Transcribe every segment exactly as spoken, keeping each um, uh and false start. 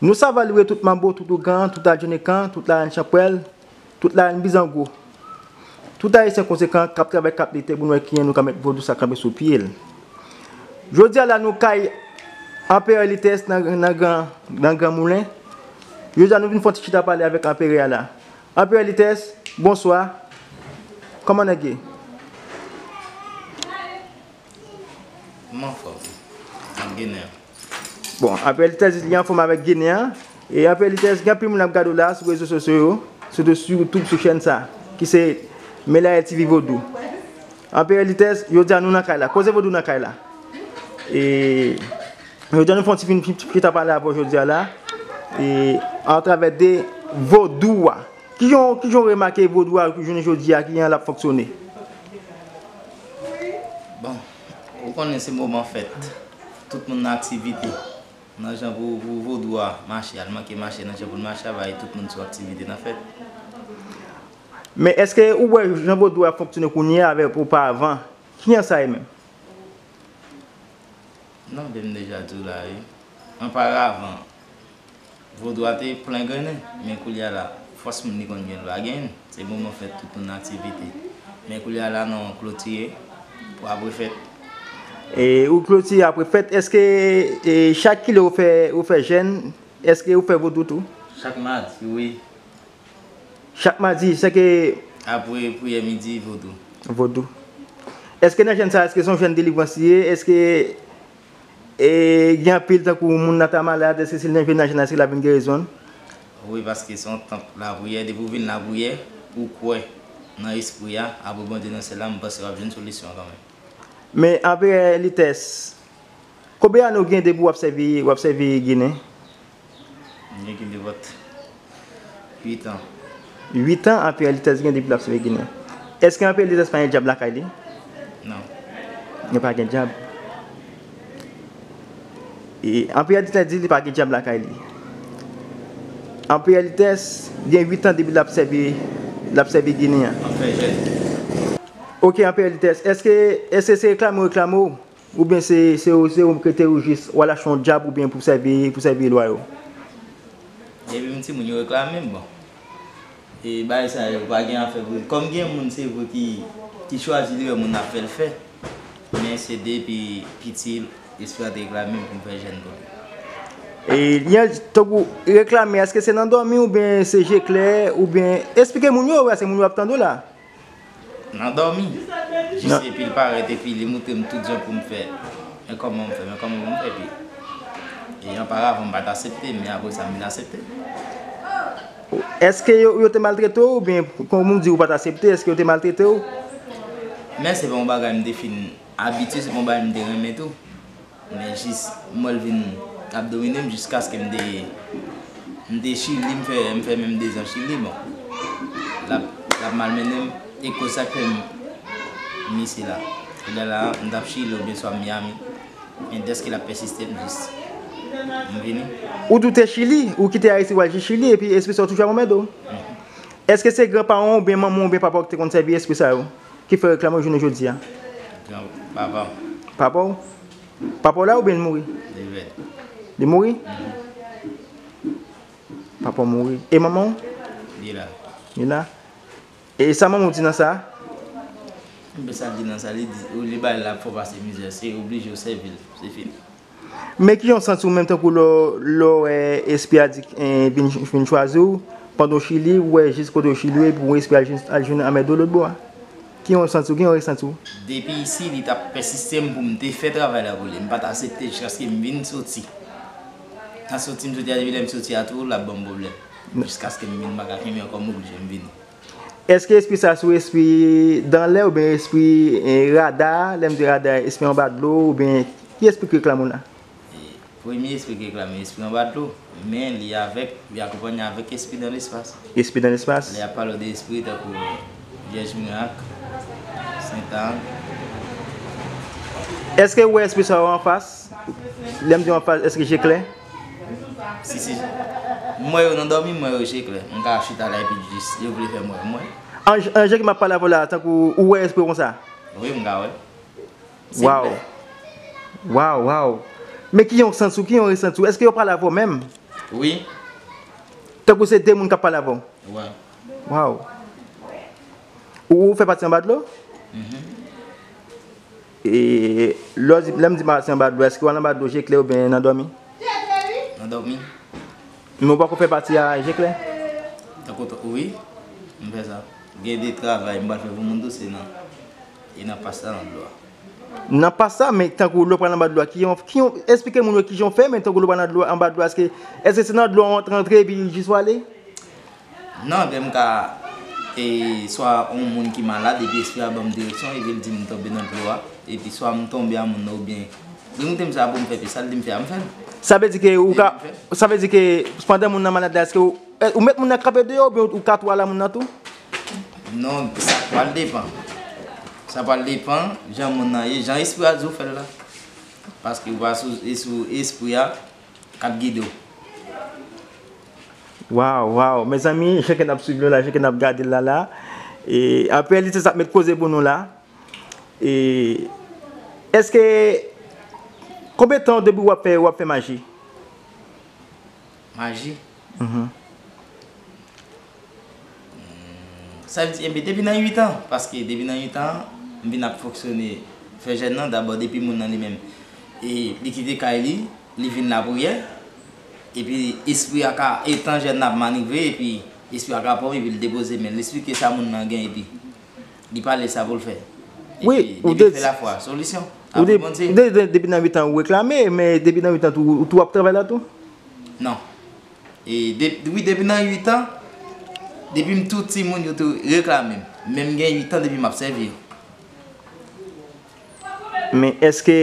Nou savalye tout manbo, tout ougan, tout ladjonekan, tout larèn chanpwèl, tout larèn bizango. Tout ayisyen konsekan k ap travay, k ap lite pou n wè kijan nou ka met vodou sa kanpe sou pye l. Jodi a la nou kay Anperè Litès nan, nan Gran, nan Gran Moulen. Jodi a nou vin fè yon ti chita pale avèk Anperè a la. Anperè Litès, bonswa. Kòman nèg ye? M anfòm. Ak Ginen an. Bon, Anperè Litès li anfòm avèk Ginen an. E Anperè Litès, gen anpil moun ap gade w la sou rezo sosyo yo, sitou sou YouTube, sou chèn sa, ki se Melayel TV Vodou. Anperè Litès, jodi a nou nan kay la. Koze Vodou nan kay la. E jodi a nou fè yon ti fin, ti chita pale avè w jodi a la. E atravè de Vodou a. Kijan, kijan w remake Vodou a jounen jodi a, kijan l ap fonksyone? Bon, ou konnen se moman fèt. Tout moun nan aktivite. Nan jan pou, pou Vodou a mache, al manke mache, nan jan pou l mache a, bay tout moun sou aktivite nan fèt. Men èske ou wè jan Vodou a fonksyone kounye a avèk oparavan? Kijan sa ye menm? Non, men m deja di w la, wi. Anparavan, Vodou a te plen grennen, men koulye a la, fòs moun li konn gen l pa genyen. Se moman fèt, tout moun nan aktivite. Men koulye a la, non, klotire pou apre fèt. E ou klotire apre fèt, èske e, chak kilè ou fè, ou fè jèn, èske ou fè Vodou tou? Chak madi, wi. Chak madi, sèke Apre priyè midi, Vodou. Vodou. Èske nan jèn sa, èske se yon jèn delivrans li ye? Èske e, gen anpil tankou moun nan ta malad, èske si l vin nan jèn nan, èske l ap vin gerizon l? Wi, paske se yon tanp lapriyè. Depi w vin lapriyè, ou kwè nan espri a, apre Bondye nan syèl la, m panse w ap jwenn solisyon an kanmenm. Men Anperè Litès, konbyen ane w gen depi w ap sèvi, w ap sèvi Ginen? M gen ki nenpòt uit an. Uit an Anperè Litès gen depi l ap sèvi Ginen. Èske Anperè Litès pa gen dyab lakay li? Non. Li pa gen dyab. E Anperè Litès di li pa gen dyab lakay li. Anperè Litès gen uit an depi l ap sèvi, l ap sèvi Ginen an. M ap fè jèn. Ok, Anperè Litès, èske, èske se reklame w reklame w? Oubyen se, se, se ou k rete ou jis, w al achte yon dyab oubyen pou sèvi, pou sèvi lwa yo? Depi m timoun, yo reklame m, bon. E bagay sa yo pa gen afè pou. Kòm gen moun, se vre, ki, ki chwazi li wè moun ap fè l fè. Men se depi piti, espri a te reklame m pou m fè jèn pou li. E, tankou, reklame, èske se nan dòmi oubyen se je klè, oubyen, eksplike moun yo, paske moun yo ap tande w la. Nan dòmi. Jis epi l parèt, epi li moutre m tout jan pou m fè. Men kòman m fè, men kòman pou m fè, epi. E anparavan, m pa t aksepte, men apre sa, m vin aksepte. Èske yo, yo te maltrete w, oubyen, kòm ou di, ou pa t aksepte, èske yo te maltrete w? Men se pa yon bagay m te fin abitye, se pa yon bagay m te renmen tou. Men jis, m wè l vin ap domine m jiskaske m te, m te Chili, m fè, m fè menm dezan Chili, bon. L ap, l ap malmennen m, e koz sa k fè m, m isi la. Kounye a la, m t ap Chili oubyen swa Miami. Men dèske l ap pèsiste m jis, m vini. Ou di w te Chili, ou kite Ayiti, w al jis Chili, epi espri sa yo toujou ap anmède w. Èske se granparan w oubyen manman w oubyen papa w ki te konn sèvi espri sa yo, ki fè reklame w jounen jodi a? Granpapa m. Papa w? Papa w la oubyen li mouri? Li vre. Li mouri? Papa w mouri. E manman w? Li la. Li la? E sa manman w di nan sa? Ebyen sa l di nan sa, li di, olye bay l ap fè w pase mizè, se oblije w sèvi l, se fini. Men kijan w santi w menm tankou lè w, lè w wè espri a di, eh, vin, vin chwazi w, pandan w Chili, ou wè jis kote w Chili, epi w espri a jis al jwenn anmède w lòt bò a? Kijan w santi w? Kijan w resanti w? Depi isi, li t ap pèsiste m pou m te fè travay la pou li. M pa t aksepte jiskaske m vin soti. Nan soti m soti a, depi lè m soti a tou, l ap ban m pwoblèm. Jiskaske m vin, m pa ka kenbe ankò, m oblije m vini. Èske espri sa se yon espri dan lè oubyen espri, eh, rada? Lè m di rada, espri anba dlo oubyen ki espri ki reklame w la? E premye espri ki reklame espri anba dlo, men li avèk, li akonpanye avèk espri dan lespas. Espri dan lespas? Lè y ap pale w de espri tankou Vyèj Mirak, Sentàn. Èske w wè espri sa yo anfas? Lè m di anfas, èske je klè? Si, si. M wè yo nan dòmi, m wè yo je klè. M ka chita la epi jis yo vle fè m wè, m wè. An, an jan ke m ap pale avè w la, tankou ou wè espri konsa? Wi, m ka wè. Waw. Waw, waw. Men kijan w santi w, kijan w resanti w? Èske yo pale avè w menm? Wi. Tankou se de moun k ap pale avè w. Wè. Waw. Ou, ou fè pati anba dlo? Mhm. E lè w di, lè m di pati anba dlo, èske w al anba dlo je klè oubyen nan dòmi? Nan dòmi. Men ou pako fè pati a je klè? Tankou to, wi. M fè sa. Gen de travay m pral fè pou moun tou se nan e nan pasta nan dlo a. Nan pasta, men tankou lè w pral anba dlo a, ki yon, ki yon, eksplike moun yo kijan w fè, men tankou lè w pral nan dlo, anba dlo a, èske, èske se nan dlo a w antre, antre epi jis w ale? Non, ebyen m ka, e, swa yon moun ki malad, epi espri a ban m direksyon, epi l di m tonbe nan dlo a, epi swa m tonbe a moun nan, oubyen li montre m sa pou m fè, epi sa l di m fè a, m fè l. Sa vle di ke ou ka, sa vle di ke pandan moun nan malad la, èske ou, ou met moun nan kanpe deyò, oubyen ou ka tou al a moun nan tou? Non, sa pral depann. Sa pral depann jan moun nan ye, jan espri a di w fè l la. Paske ou pa sou, e sou espri a k ap gide w. Waw, waw. Mezanmi, jan ke n ap swiv nou la, jan ke n ap gade l la la. E, anpil Elitès ap met koze pou nou la. E, èske, konbyen tan depi w ap fè, w ap fè maji? Maji? Mhm. Sa vle di, enben, depi nan uit an, paske depi nan uit an, m vin ap fonksyone, fè jèn nan, dabò depi moun nan li menm, e, li kite kay li, li vin lapriyè, epi espri a ka, etan jèn nan ap manivre, epi espri a ka pran, epi l depoze men l, li esplike sa moun nan gen, epi li pale sa pou l fè. Wi, Epi, ou depi te fè lafwa, solisyon. Ou de, Apre Bondye. de, de, depi nan uit an ou reklame, men depi nan uit an tou, ou tou ap travay la tou? Non. E de, wi, depi nan uit an, depi m tou timoun, yo tou reklame m. Men m gen uit an depi m ap sèvi yo. Men èske,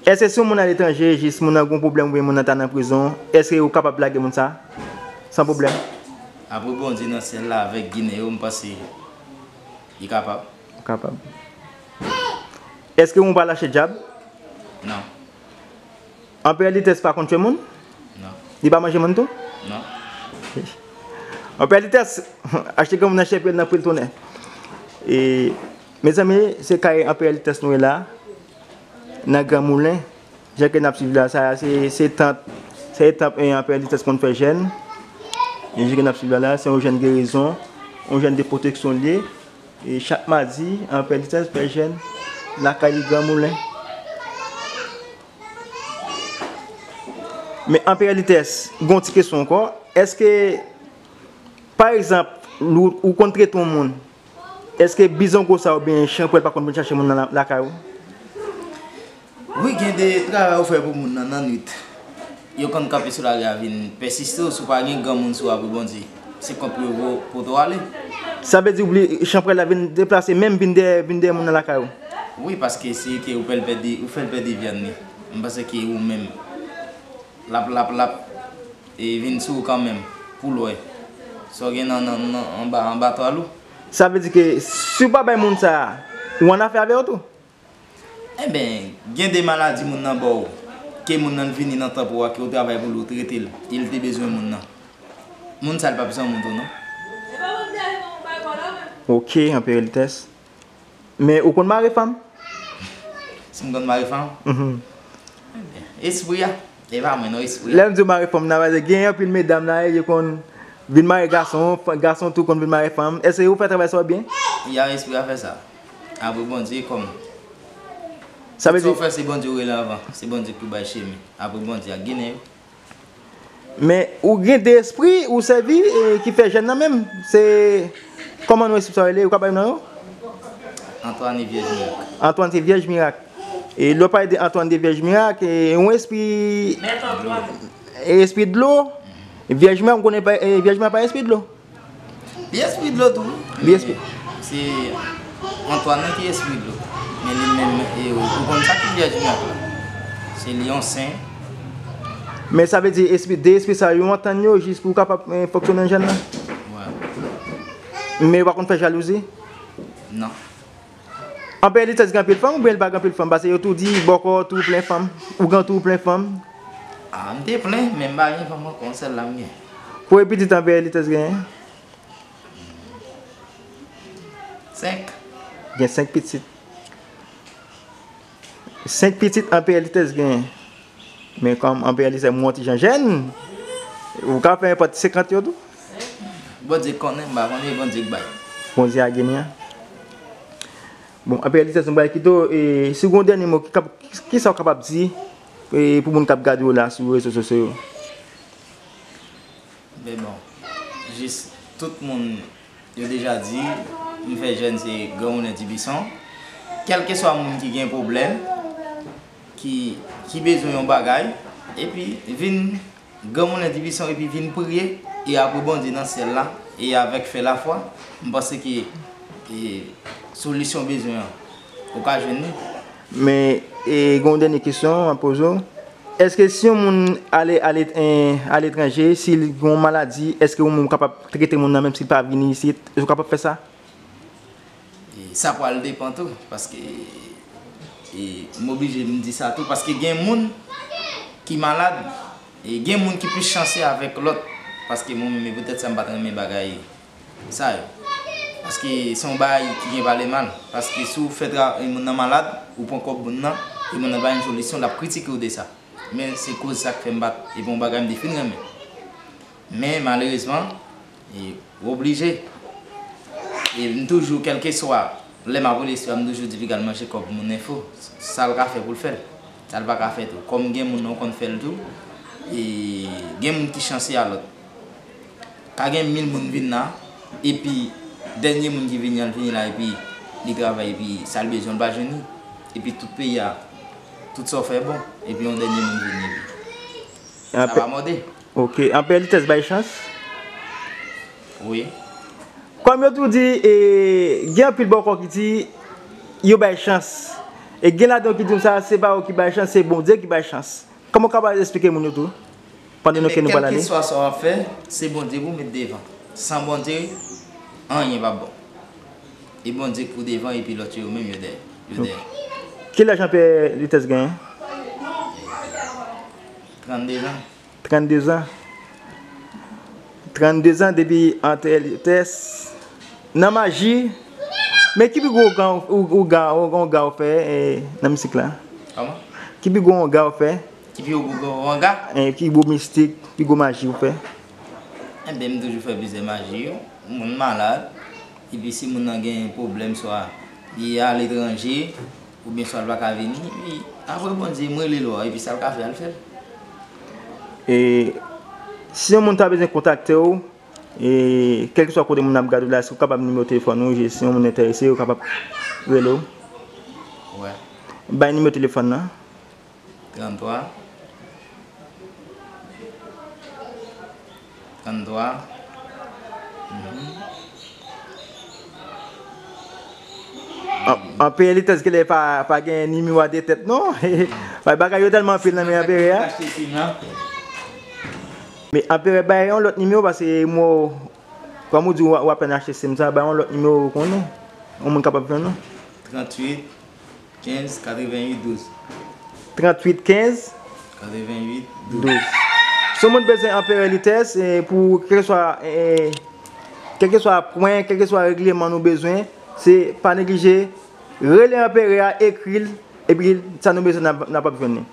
èske si yon moun aletranje, jis moun nan gon pwoblèm oubyen moun nan ta nan prizon, èske ou kapab lage moun sa? San pwoblèm? Apre Bondye nan syèl la avèk Ginen yo, m panse li kapab. Ou kapab. Èske ou pral achte djab? Non. Anperè Litès pa konn tchwe moun? Non. Li pa manje moun tou? Non. Anperè Litès, achte granmoun nan chèpye nan pil tonè. E, mezanmi, se kay Anperè Litès nou ye la, nan Gran Moulen. Jan ke n ap swiv la, sa se, se tant, se tant, e, Anperè Litès konn fè jèn. E jan ke n ap swiv la, la, se yon jèn gerizon, yon jèn de pwoteksyon li ye. E chak madi, Anperè Litès fè jèn lakay li Gran Moulen. Men Anperè Litès, gon ti kesyon ankò. Èske, pa egzanp, ou, ou konn trete yon moun, èske bizongo sa oubyen chanpwèl pa konn vin chache moun nan la-, lakay ou? Wi, gen de travay ou fè pou moun nan nan nwit. Yo konn kanpe sou lari a vin pèsiste w, si w pa gen granmoun sou w apre Bondye. Se kont pou yo vo-, pote w ale. Sa vle di ou vle chanpwèl la vin deplase, menm vin dèyè, vin dèyè moun nan lakay ou? Wi, paske se ke ou fè l pèdi, ou fè l pèdi vyann li. M panse ke ou menm, l ap, l ap, l ap, e vin sou ou kanmenm, pou l wè. Sa w gen nan, nan, nan, anba, anba twal ou. Sa vle di ke si w pa bay moun sa a, ou annafè avè yo tou? Enben, gen de maladi moun nan ba w, ke moun nan vini nan tanp ou a, ke w travay pou li, w trete l, e l te bezwen moun nan. Moun sa a, li p ap zanmi w tou, non. Ok, Anperè Litès. Men ou konn mare fanm? Si m konn mare fanm? Mhm. Enben, espri a. E pa mwen, non, espri a. Lè m di w mare fanm nan, paske gen anpil medam la, yo konn vin mare gason, fa-, gason tou konn vin mare fanm. Èske ou fè travay sa w byen? Ya, espri a fè sa. Apre Bondye, kòm Sa vle tout sa di, w fè, se Bondye ou rele anvan. Se Bondye ki bay chemen. Apre Bondye ak Ginen yo. Men ou gen de espri ou sèvi, e, ki fè jèn nan menm. Se, kòman non espri sa yo rele? Ou ka bay non yo? Antoine e Vyèj Mirak. Antoine se Vyèj Mirak. E lè w pale de Antoine de Vyèj Mirak, e, yon espri, e, espri dlo. Vyèj Mirak, m konnen pa, e, Vyèj Mirak pa espri dlo. Li espri dlo tou. Li espri- Se Antoine nan ki espri dlo. Men li menm, e, ou konn sa ki Vyèj Mirak la. Se li yon sen. Men sa vle di espri, de espri sa yo antann yo jis pou kapab, e, fonksyone jèn nan. Wè. Men yo pa konn fè jalouzi. Non. Anperè Litès gen anpil fanm oubyen li pa gen anpil fanm? Paske yo tou di bòkò tou plen fanm. Ougan tou plen fanm. A, m te plen, men m pa gen fanm ankò, yon sèl la m gen. Konbyen pitit Anperè Litès genyen? Senk. Gen senk pitit. Senk pitit Anperè Litès genyen. Men kòm anperè Litès, mwen yon ti jan jèn, ou ka fè nenpòt senkant yo tou. Bondye konnen, m pa konnen, Bondye k bay. Bondye a genyen. Bon, anperè Litès, nou pral kite w, e, si w gen yon dènye mo, ki kap-, kisa w kapab di, e, pou moun k ap gade w la sou rezo sosyo yo? Men bon, jis tout moun, yo deja di, m fè jèn se granmoun Dibison. Kèlkeswa moun ki gen pwoblèm, ki, ki bezwen yon bagay, epi vin granmoun Dibison, epi vin priye, e apre Bondye nan syèl la, e avèk fè lafwa, m panse ke, e, solisyon bezwen an, ou ka jwenn li. Men, e, gen yon dènye kesyon m ap poze w. Èske si yon moun ale, ale, e, aletranje, si l gen yon maladi, èske yon moun kapab trete moun nan menm si l pa vini isit? Èske w kapab fè sa? E sa pral depann tou, paske, e, m oblije m di sa tou, paske gen moun ki malad, e gen moun ki plis chanse avèk lòt, paske mwen menm, e poutèt sa m pa t renmen bagay sa yo. Paske se yon bagay ki gen pale mal, paske si w fè tra-, e moun nan malad, ou pran kòb moun nan, e moun nan pa gen solisyon, l ap kritike w de sa. Men se koz sa k fè m pa t, e pa yon bagay m te fin renmen. Men malerezman, e, w oblije. E m toujou, kèlkeswa lè m ap rele espri a, m toujou di piga l manje kòb moun enfo. Sa l ka fè pou l fè l. Sa l pa ka fè tou. Kòm gen moun nan w konn fè l tou, e gen moun ki chanse a lòt. Ka gen mil moun vin la, epi dènye moun ki vini an, l vini la, epi li travay, epi sa l bezwen, l pa jwenn li. Epi tout peyi a, tout sa w fè bon, epi yon dènye moun vini, epi sa pa mòde. Ok, anperè Litès bay chans? Wi. Kòm yo tou di, e, gen anpil bòkò ki di yo bay chans. E gen ladan yo ki di m sa, se pa yo ki bay chans, se Bondye ki bay chans. Kòman w kapab esplike moun yo tou? Pandan nou, ke nou pral ale. Kèlkeswa sa w ap fè, se Bondye pou w met devan. San Bondye, anyen p ap bon. E Bondye k pou devan, epi lòt yo, yo menm, yo dèyè. Yo dèyè. Ki laj anperè Litès genyen? Trannde zan. Trannde zan. Trannde zan depi anperè Litès nan maji. Men ki pi gwo ougan, ou, ougan, ougan ou fè, e, nan mistik la? Kòman? Ki pi gwo ougan ou fè? Ki pi gwo ougan? E, ki gwo mistik, pi gwo maji ou fè? Enben, m toujou fè plizyè maji yo. Moun malad, epi si moun nan gen pwoblèm, swa li aletranje, oubyen swa l pa ka vini, epi apre Bondye, m rele l, epi sa l ka fè a, l fè l. E si yon moun ta bezwen kontakte w, e kèlkeswa kote moun ap gade w la, èske w kapab nimewo telefòn ou, si yon moun enterese, yo kapab rele w? Wè. Bay nimewo telefòn nan. Tranntwa. Tranntwa. Mhm. An-, anperè Litès genlè pa, pa gen nimewo a de tèt non. Bagay yo tèlman anpil nan men anperè a. Achte sim nan. Men anperè bay yon lòt nimewo paske mwen, kòm ou di w, w apèn achte sim sa, bay yon lòt nimewo ou konnen. Yon moun kapab jwenn ou. Tranntuit. Kenz, katrevenn uit, douz. Tranntuit, kenz, katrevenn uit, douz. Si yon moun bezwen anperè Litès, e, pou kèlkeswa, e, kèlkeswa pwen, kèlkeswa regleman nou bezwen, se pa neglije, rele anperè a, ekri l, epi sa nou bezwen n ap, n ap jwenn li.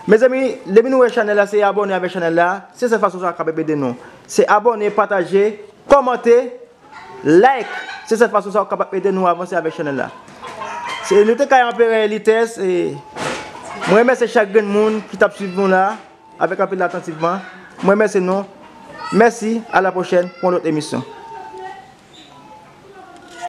Mezanmi, depi nou wè chanèl la, se abòne avèk chanèl la, se sèl fason sa w kapab ede nou. Se abòne, pataje, kòmante, like, se sèl fason sa w kapab ede nou avanse avèk chanèl la. Se, nou te kay anperè Litès, e mwen remèsye chak grenn moun ki t ap swiv nou la avèk anpil atantivman. Mwen remèsye nou. Mèsi, a la pwochèn pou yon lòt emisyon.